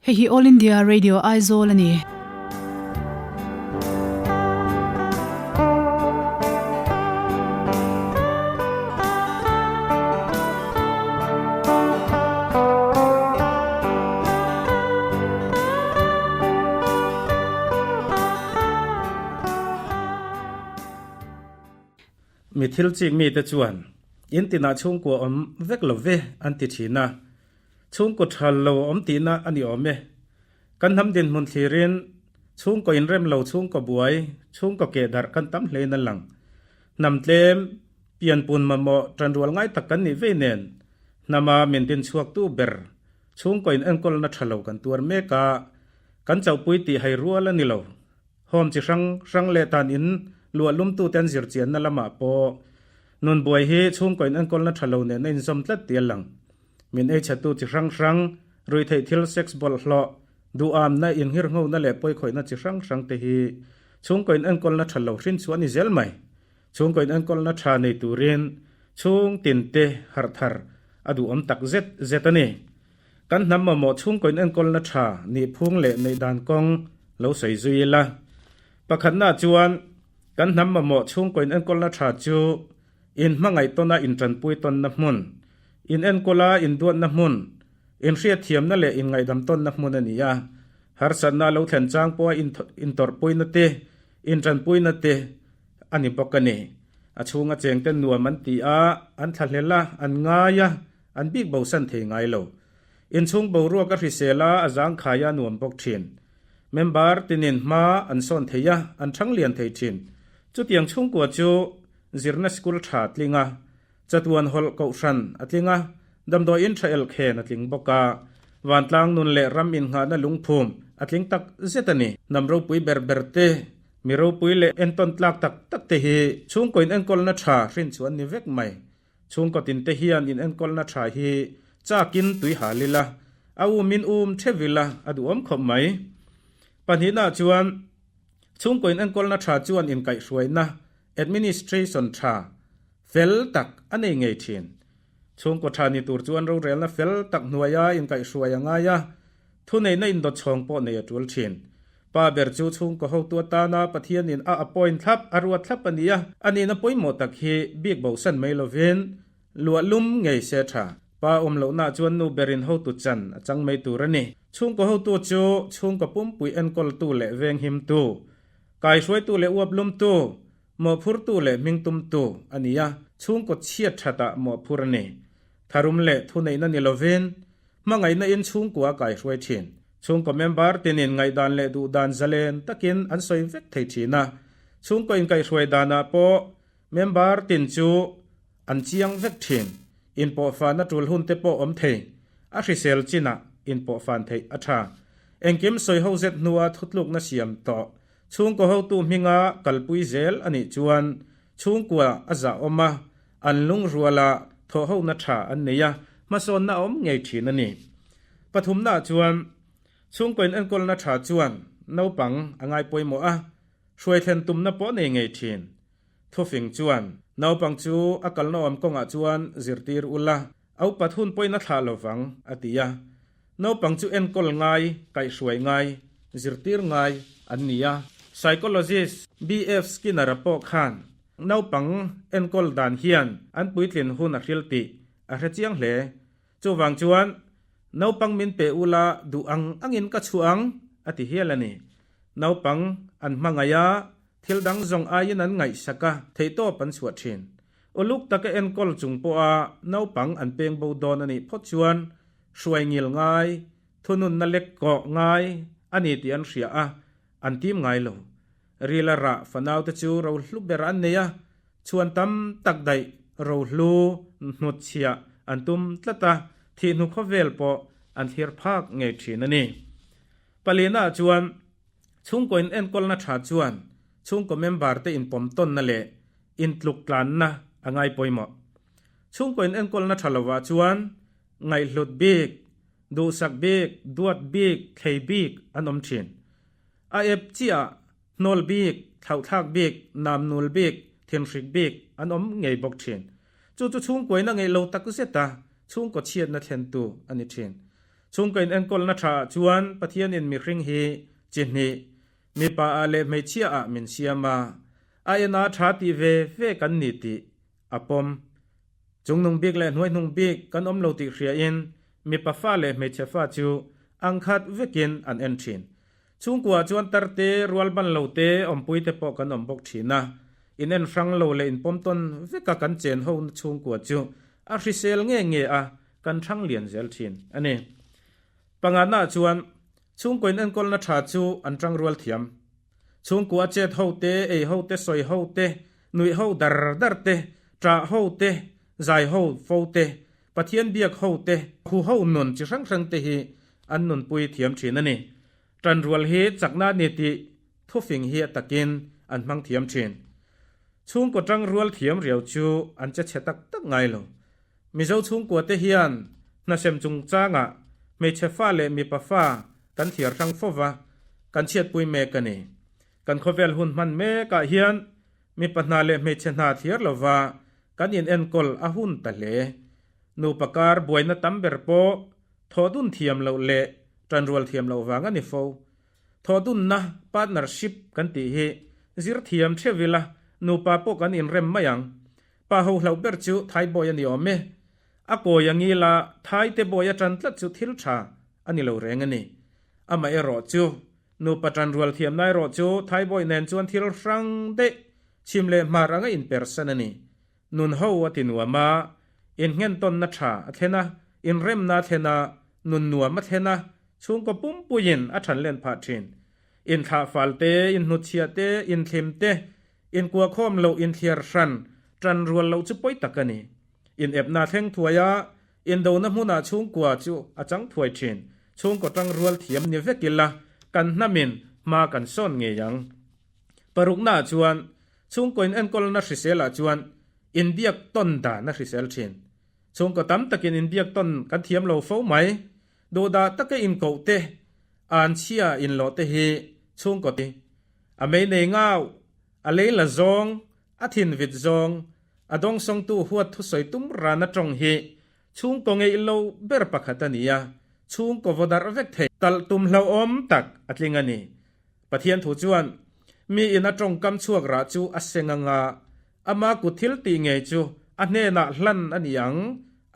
Hei hi All India Radio Aizawl a ni. Mi thil chik mite chuan in tinah chhungkua awm vek lo ve an ti thin a, chhungkaw tha lo awm tihna a ni awm e. Kan hnam dinhmun thlirin chhungkaw inrem lo chhungkaw buai, chhungkaw keh darh kan tam hlein a lang. Hnam tlem, pianpun mamawh tanrual ngai tak kan nih vei nen hnama min din chhuaktu ber chhungkaw in enkawlna tha lo kan tuar mek a, kan chauhpui tih hai rual a ni lo. Home chi hrang hrang leh tan in luah lumtute an zir chianna lamah pawh nun buai hi chhungkaw in enkawlna tha lo nen a inzawm tlat tih a lang. Min ei chhetu chi hrang hrang, ruihtheih thil sex bawlhhlawh, duhamna, inghirnghona leh pawikhawihna chi hrang hrang te hi chhungkaw in enkawlna tha lo hrin chu a ni zel mai. Chhungkaw in enkawlna tha nei turin chhung tin te harh thar a duhawm tak zet zet a ni. Kan hnam mamawh chhungkaw in enkawlna tha nih phung leh neih dan kawng lo sawi zui ila. Pakhatna chuan kan hnam mamawh chhungkaw in enkawlna tha chu in hmangaih tawna in tanpui tawnna hmun, in enkawla in duatna hmun, in hriatthiamna leh in ngaihdam tawnna hmun a ni a. Harsatna lo thlen chang pawha intawrhpuina te, in tanpuina te a ni bawk a ni. A chhunga chengte nuam an ti a, an thlahlel a, an ngai a, An bik bosan thei ngai lo. Inchhung boruak a hrisel a, a zangkhai a nuam bawk thin. Member tinin hma an sawn thei a, an thang lian thei thin. Chutiang chhungkua chu zirna school tha tling a, chatuan hawlh kohhran a tling a, damdawiin tha elkhen a tling bawk a, vantlang nun leh ram innghahna lungphum a tling tak zet a ni. Hnam ropui ber ber te, mi ropui leh entawn tlak tak tak te hi chhungkaw in enkawlna tha hrin chu an ni vek mai. Chhungkaw tinte hian in enkawlna tha hi chakin tui hal ila, a umin um theuh ila a duhawm khawp mai. Pahnihnaah chuan chhungkaw in enkawlna tha chuan inkaihhruaina, administration, tha fel tak a nei ngei thin. Chhungkaw tha ni tur chuan rorelna fel tak hnuaia inkaihhruai a ngai a, Thuneihna indawtchhawng pawh nei a tul thin. Pa ber chu chhungkaw hotu atana Pathianin a appoint thlap, a ruat thlap a ni a, a nihna pawimawh tak hi bik bosan mai lovin luah lum ngei se tha. Pa awm lohnaah chuan nu berin hotu chan a chang mai tur a ni. Chhungkaw hotu chu chhungkaw pumpui enkawltu leh venghimtu, kaihruaitu leh uaplumtu, mawhphurtu leh hmingtumtu a ni a, chhungkaw chhiat thatah mawhphur a ni. Tharum leh thuneihna ni lovin Hmangaihna in chhungkua a kaihruai thin. Chhungkaw member tinin ngaihdan leh duhdan zalen takin an sawi vek thei thin a. Chhungkaw inkaihhruai danah pawh member tin chu an chiang vek thin. Inpawhfan a tul hun te pawh awm thei. A hrisel chinah inpawhfan theih a tha. Engkim sawi ho zet hnua thutlukna siam tawh chhungkaw hotu hminga kalpui zel a nih chuan chhungkua a zah awm a, An lungruala thawhhona tha an nei a, hmasawnna a awm ngei thin a ni. Pathumnaah chuan, chhungkaw in enkawlna tha chuan naupang a ngai pawimawh a, hruai thlen tumna pawh nei ngei thin. Thufing chuan, naupang chu a kalna awm kawngah chuan zirtir ula, a upat hun pawhin a thlah lovang, a ti a. Naupang chu enkawl ngai, kaihhruai ngai, zirtir ngai an ni a. Psychologist BF Skinner-a pawh khan Naupang enkawl dan hian an puitlin hun a hril tih a hre chiang hle. Chuvang chuan, Naupang min pe ula duh ang angin ka chhuah ang, a ti hial a ni. Naupang an hmangaih a, thil dang zawng aiin an ngaihsak a, theihtawp an chhuah thin. Uluk taka enkawl chung pawha naupang an peng bo dawn a nih phawt chuan hruai ngil ngai, thununna lek kawh ngai a ni tih an hria a, an tim ngai lo. Rila rah fanaute chu rohlu ber an nei a, chhuan tam tak daih rohlu hnutchhiah an tum tlat a, thih hnu khawvel pawh an thlir phak ngei thin a ni. Palinaah chuan chhungkaw in enkawlna tha chuan chhungkaw member te inpawm tawnna leh intluk tlanna a ngai pawimawh. Chhungkaw in enkawlna tha lovah chuan ngaihhlut bik, duhsak bik, duat bik, thlei bik an awm thin. A ep chiah hnawl bik, thlauhthlak bik, namnul bik, thinhrik bik an awm ngei bawk thin. Chu chu chhungkuaina ngeih lo tak zet a, chhungkaw chhiatna thlentu a ni thin. Chhungkaw in enkawlna tha ah chuan Pathianin mihring hi chi hnih, mipa ah leh hmeichhia ah min siam a, a en a tha tih ve ve kan ni tih a pawm. Chungnung bik leh hnuaihnung bik kan awm lo tih hriain mipa fa leh hmeichhe fa chu angkhat vekin an en thin. Chhungkua chuan tar te, rual ban lo te, awmpui te pawh kan awm bawk thin a. In en hrang lo leh in pawm tawn veka kan chen ho na chhungkua chu a hrisel nge nge a, kan hrang lian zel thin a ni. Pangana chuan chhungkaw in enkawlna tha chu an tang rual thiam. Chhungkua chet ho te, ei ho te, sawi ho te, nuih ho dar dar te, ṭah ho te, zai ho fo te, Pathian biak ho te, hu ho nun chi hrang hrang te hi an nunpui thiam thin a ni. Ṭanrual hi chakna a ni tih thufing hi a takin an hmang thiam thin. Chhungkaw ṭangrual thiam riau chu an che chhe tak tak ngai lo. Mizo chhungkua te hian hnasem chungchangah hmeichhe fa leh mipa fa kan thiar hrang fo va, kan chhiatpui mek a ni. Kan khawvel hun hman mekah hian mipa hna leh hmeichhe hna thliar lova kan inenkawl a hun ta hle. Nupa kar buaina tam ber pawh thawhdun thiam loh leh tanrual thiam loh vang a ni fo. Thawhdunna, partnership, kan tih hi zir thiam theuh ila nupa pawh kan inrem mai ang. Pa ho hlauh ber chu Thai bawi a ni awm e. A kawi a ngil a, Thai te bawi a tan tlat chu thil tha a ni lo reng a ni. Amaherawh chu, nupa tan rual thiamna erawh chu Thai bawi nen chuan thil hrang daih, chhim leh hmar anga inpersan a ni. Nun ho a ti nuam a, inngentawnna tha a thlen a, inremna a thlen a, nun nuam a thlen a, chhungkaw pumpuiin a than len phah thin. Inthlahfal te, inhnutchhiah te, inthlim te, Inkuahkhawm loh inthliar hran tan rual loh chu pawi tak a ni. Inepna thleng thuai a, indona hmunah chhungkua chu a chang thuai thin. Chhungkaw tang rual thiam ni vek ila kan hnamin hma kan sawn ngei ang. Paruknaah chuan chhungkaw in enkawlna hriselah chuan inbiak tawn dan a hrisel thin. Chhungkaw tam takin inbiak tawn kan thiam lo fo mai. Duhdah taka inkoh te, anchhia inlawh te hi chhungkaw ti. A mei nei ngau, a lei la zawng, a thin vit zawng, a dawngsawngtu huat thusawi tum rana tawng hi chhungkaw ngeih lo ber pakhat a ni a, chhungkaw vaw darh vek thei talh tum hlauhawm tak a tling a ni. Pathian thu chuan, Mi in a tawngkam chhuak rah chu a seng anga, ama kut thil tih ngei chu a hnenah hlan a ni ang,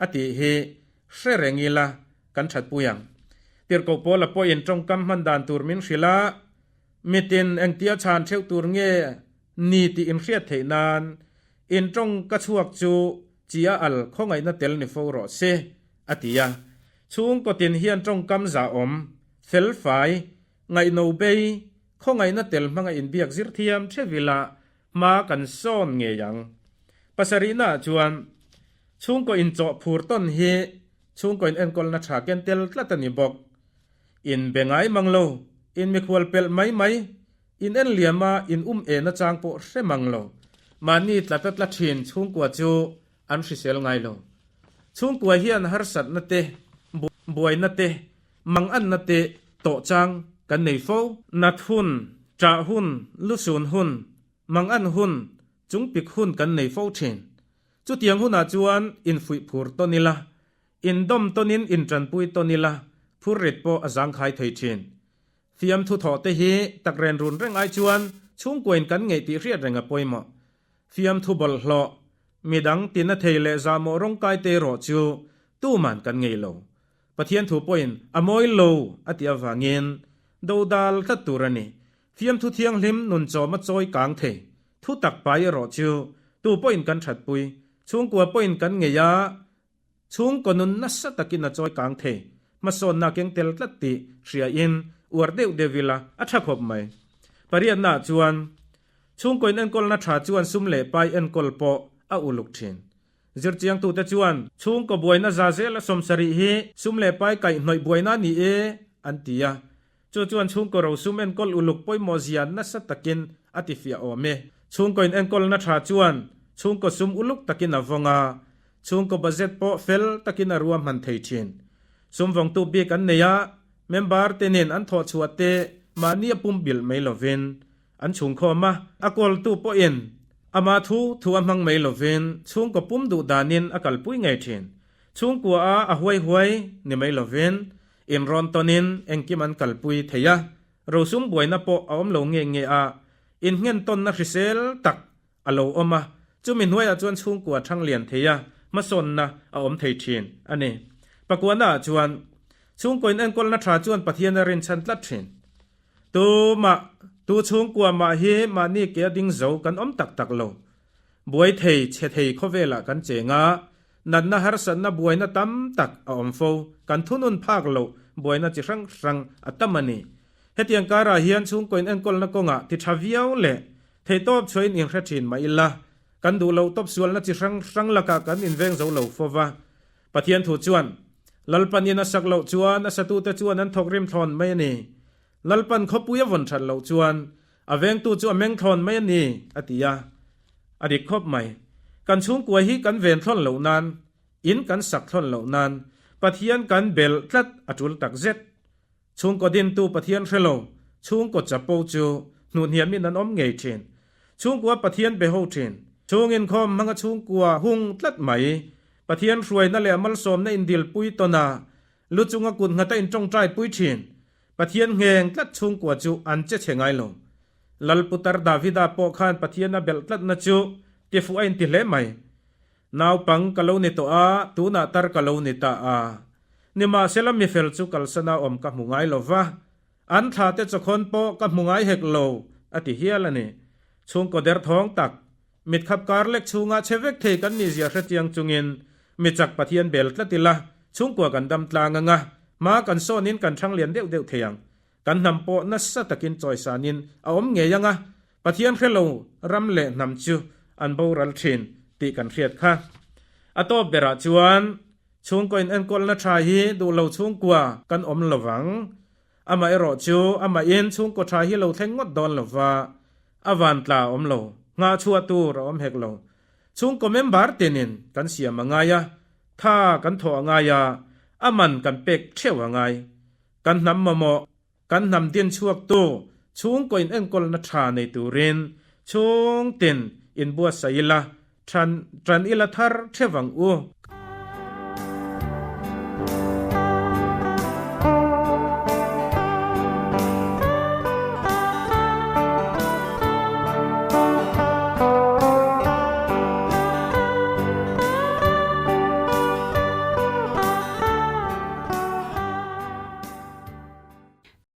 a tih hi hre reng ila kan thatpui ang. Tirhkoh Paula pawhin tawngkam hman dan tur min hrilh a, Mitin engtia chhan theuh tur nge ni tih inhriat theih nan in tawng ka chhuak chu chi a al khawngaihna tel ni fo rawh se, a ti a. Chhungkaw tin hian tawngkam zahawm, felfai, ngaihno bei, khawngaihna tel hmanga inbiak zir thiam theuh ila hma kan sawn ngei ang. Pasarihnaah chuan chhungkaw inchawh phur tawn hi chhungkaw inenkawlna tha ken tel tlat a ni bawk. In be ngai mang lo, in mikhual pelh mai mai, in en liam a in um e na chang pawh hre mang lo. Mahni tlat a tla thin chhungkua chu an hrisel ngai lo. Chhungkua hian harsatna te, buaina te, manganna te tawh chang kan nei fo. Nat hun, ṭah hun, lusun hun, mangan hun, chungpik hun kan nei fo thin. Chutiang hunah chuan infuih phur tawn ila, Indawm tawnin intanpui tawn ila, phurrit pawh a zangkhai thei thin. Fiamthu thawh te hi tak ren run reng ai chuan chhungkuain kan ngeih tih hriat reng a pawimawh. Fiamthu bawlhhlawh, midang tina thei leh zahmawh rawngkai te erawh chu tuman kan ngei lo. Pathian thu pawhin a mawi lo a tih avangin dodal tlat tur a ni. Fiamthu thianghlim nun chawm a chawi kang thei. Thu tak pai erawh chu tu pawhin kan thatpui, chhungkua pawhin kan ngei a, Chhungkaw nun nasa takin a chawi kang thei. Hmasawnna keng tel tlat tih hriain uar deuh deuh ila a tha khawp mai. Pariatnaah chuan chhungkaw in enkawlna tha chuan sum leh pai enkawl pawh a uluk thin. Zirchiangtute chuan chhungkaw buaina za zel a sawmsarih hi sum leh pai kaihhnawih buaina ni e an ti a. Chu chuan chhungkaw ro sum enkawl uluk pawimawh zia nasa takin a tifiah awm e. Chhungkaw in enkawlna tha chuan chhungkaw sum uluk takin a vawng a, chhungkaw budget pawh fel takin a ruahman thei thin. Sum vawngtu bik an nei a, member te nen an thawh chhuah te mahni a pum bilh mai lovin an chhungkhawm a, a kawltu pawhin ama thu thu a hmang mai lovin chhungkaw pum duh danin a kalpui ngei thin. Chhungkua a a huai huai ni mai lovin. Inrawn tawnin engkim an kalpui thei a, rosum buaina pawh a awm lo nge nge a, innghen tawnna hrisel tak a lo awm a, chumi hnuaiah chuan chhungkua thang lian thei a, hmasawnna a awm thei thin a ni. Pakuanaah chuan chhungkaw inenkawlna tha chuan Pathian a rinchhan tlat thin. Tumah, tu chhungkua mah hi mahni ke a ding zo kan awm tak tak lo. Buai thei, chhe thei khawvelah kan cheng a, natna harsatna buaina tam tak a awm fo, kan thunun phak loh buaina chi hrang hrang a tam a ni. Hetiang karah hian chhungkaw inenkawlna kawngah ti tha viau leh theihtawp chhuahin inhre thin mah ila, kan duh loh tawp sualna chi hrang hrang lakah kan inveng zo lo fo va. Pathian thu chuan, Lalpan in a sak loh chuan a satute chuan an thawk rim thlawn mai a ni. Lalpan khawpui a vawn that loh chuan a vengtu chu a meng thlawn mai a ni, a ti a. A dik khawp mai. Kan chhungkua hi kan ven thlawn loh nan, in kan sak thlawn loh nan, Pathian kan belh tlat a tul tak zet. Chhungkaw dintu Pathian hre lo, chhungkaw chapo chu hnuhhniamin an awm ngei thin. Chhungkua Pathian be ho thin. Chhung inkhawm hmanga chhungkua hung tlat mai. Pathian hruaina leh malsawmna indilpui tawn a, lu chunga kut nghata intawngtai pui thin. Pathian ngheng tlat chhungkua chu an che chhe ngai lo. Lalputar Davida pawh khan Pathian a belh tlatna chu tifuh a inti hle mai. Naupang ka lo ni tawh a, tunah tar ka lo ni ta a. Nimahsela mifel chu kalsana awm ka hmu ngai lo va, an thla te chawkhawn pawh ka hmu ngai hek lo, a ti hial a ni. Chhungkaw derthawng tak, mitkhap kar lek chhungah che vek thei kan nihzia hrechiang chungin michak Pathian bel tlat ila, chhungkua kan dam tlang anga, hma kan sawnin kan thang lian deuh deuh thei ang. Kan hnam pawh nasa takin chawisanin a awm ngei ang a, Pathian hre lo ram leh hnam chu an boral thin tih kan hriat kha. A tawp berah chuan chhungkaw in enkawlna tha hi duh lo chhungkua kan awm lo vang. Amaherawh chu amahin chhungkaw tha hi lo thleng ngawt dawn lo va, a van tla a awm lo, nghah chhuah tur a awm hek lo. Chhungkaw member tinin kan siam a ngai a, tha kan thawh a ngai a, a man kan pek theuh a ngai. Kan hnam mamawh, kan hnam din chhuaktu chhungkaw in enkawlna tha nei turin chhungtin inbuatsaih ila, than tan ila thar theuh ang u.